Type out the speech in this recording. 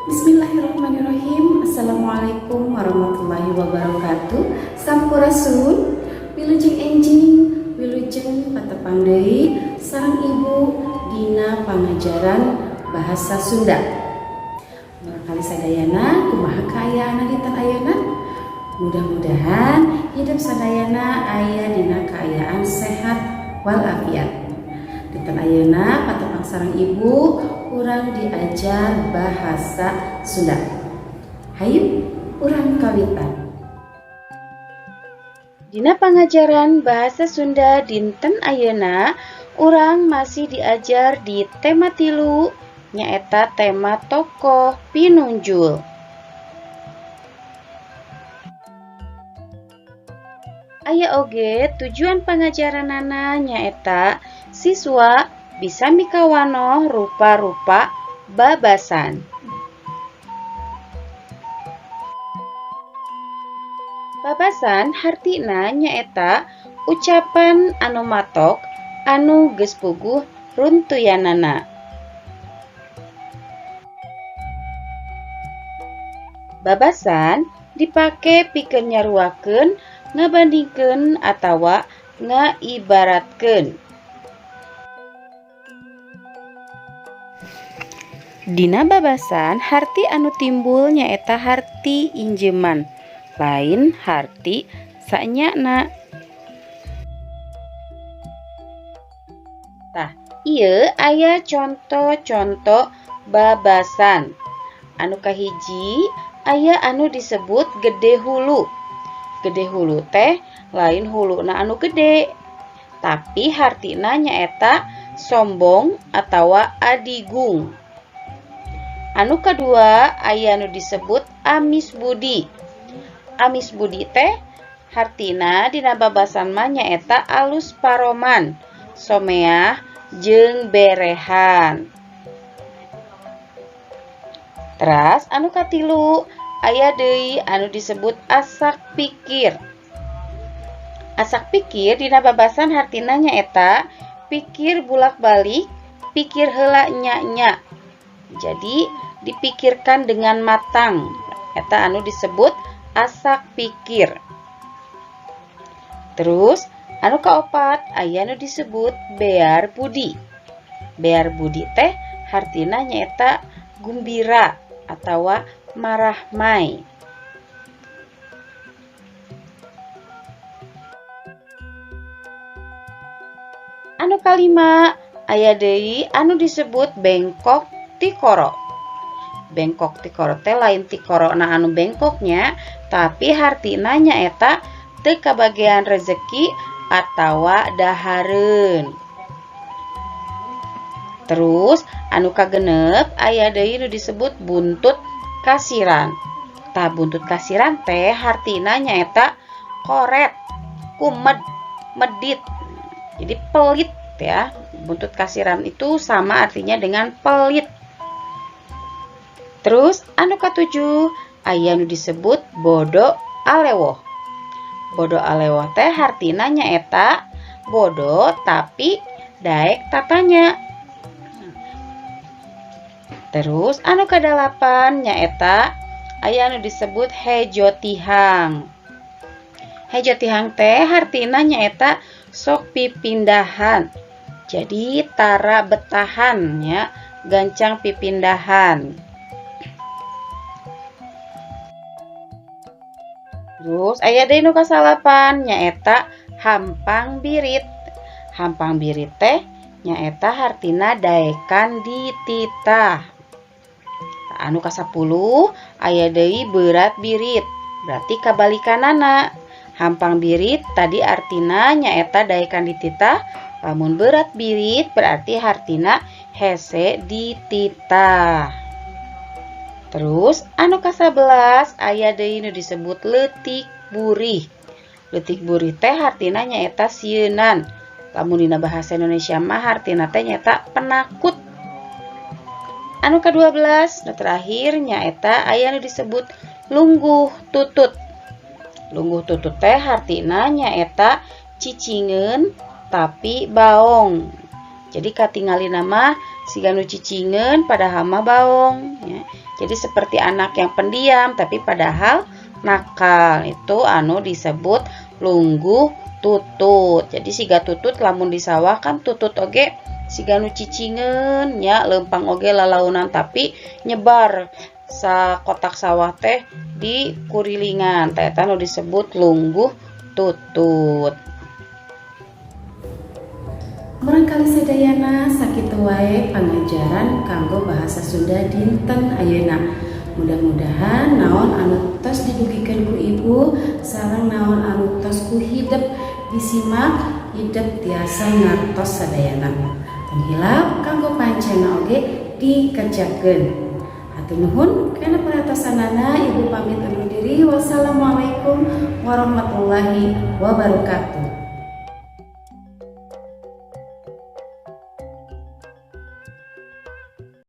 Bismillahirrahmanirrahim. Assalamualaikum warahmatullahi wabarakatuh. Sampurasun. Wilujeng enjing, wilujeng patepang deui sareng Ibu dina pangajaran bahasa Sunda. Murangkalih sadayana, kumaha kaayaan dinten ayeuna? Mudah-mudahan hidup sadayana aya dina kaayaan sehat walafiat. Dinten ayeuna patepang sareng Ibu, urang diajar bahasa Sunda. Hayu urang kawitan. Dina pangajaran bahasa Sunda dinten ayeuna, urang masih diajar di tema 3, nyaeta tema tokoh pinunjul. Aya oge tujuan pangajaranana, nyaeta siswa bisa mikawanoh rupa-rupa babasan. Babasan hartina nyaeta ucapan anu matok anu geus puguh runtuyanana. Babasan dipake pikeun nyaruakeun, ngabandingkeun atawa ngaibaratkeun. Dina babasan, harti anu timbul nyaeta harti injeman, lain harti sanyana. Tah, ieu aya conto-conto babasan. Anu kahiji aya anu disebut gede hulu. Gede hulu teh lain huluna anu gede, tapi hartina nyaeta sombong atawa adigung. Anu kedua aya anu disebut amis budi. Amis budi teh hartina dina babasan mah nyaeta alus paroman, someah jeung berehan. Teras anu katilu aya deui anu disebut asak pikir. Asak pikir dina babasan hartina nyaeta pikir bulak-balik, pikir heula nya-nya. Jadi dipikirkan dengan matang. Eta anu disebut asak pikir. Terus anu kaopat aya anu disebut bear budi. Bear budi teh hartina nyaeta gumbira atawa marahmai. Anu kalima aya deui anu disebut bengkok tikoro. Bengkok tikoro teh lain tikorona anu bengkoknya, tapi hartina nyaeta teu kabagean rezeki atawa dahareun. Terus anu kagenep aya deui nu disebut buntut kasiran. Tah, buntut kasiran teh hartina nyaeta koret, kumed, medit. Jadi pelit ya. Buntut kasiran itu sama artinya dengan pelit. Terus anu katujuh aya nu disebut bodo alewoh. Bodo alewoh teh hartina nyaeta bodo tapi daek tatanya. Terus anu kadalapan nyaeta aya anu disebut hejo tihang. Hejo tihang teh hartina nyaeta sok pipindahan. Jadi tara betahan ya, gancang pipindahan. Terus aya deui nu kasalapan, nyaeta hampang birit. Hampang birit teh nyaeta hartina daekan dititah. Anu ka-10 aya deui berat birit. Berarti kabalikanana. Hampang birit tadi artina nyaeta daekan dititah, lamun berat birit berarti hartina hese dititah. Terus anu ka-11 aya deui nu disebut leutik burih. Leutik burih teh hartina nyaeta sieunan. Lamun dina bahasa Indonesia mah hartina teh nyaeta penakut. Anu ka-12 nu terakhir nyaeta aya nu disebut lungguh tutut. Lungguh tutut teh hartina nyaeta cicingeun tapi baong. Jadi katingalina mah siga nu cicingeun, padahal mah baong ya. Jadi seperti anak yang pendiam, tapi padahal nakal, itu anu disebut lungguh tutut. Jadi siga tutut lamun di sawah kan, tutut oge siga nu cicingeun nya, lempang oge lalaunan, tapi nyebar sa kotak sawah teh di kurilingan. Tah, eta nu disebut lungguh tutut. Murangkalih sadayana, sakitu wae pangajaran kanggo bahasa Sunda dinten ayeuna. Mudah-mudahan naon anu tos didugikeun ku Ibu sareng naon anu tos ku hidep disimak, hidep tiasa ngartos sadayana. Tong hilap kanggo pancena oge dikerjakeun. Hatur nuhun kana perhatosanana, Ibu pamit undur diri. Wassalamualaikum warahmatullahi wabarakatuh.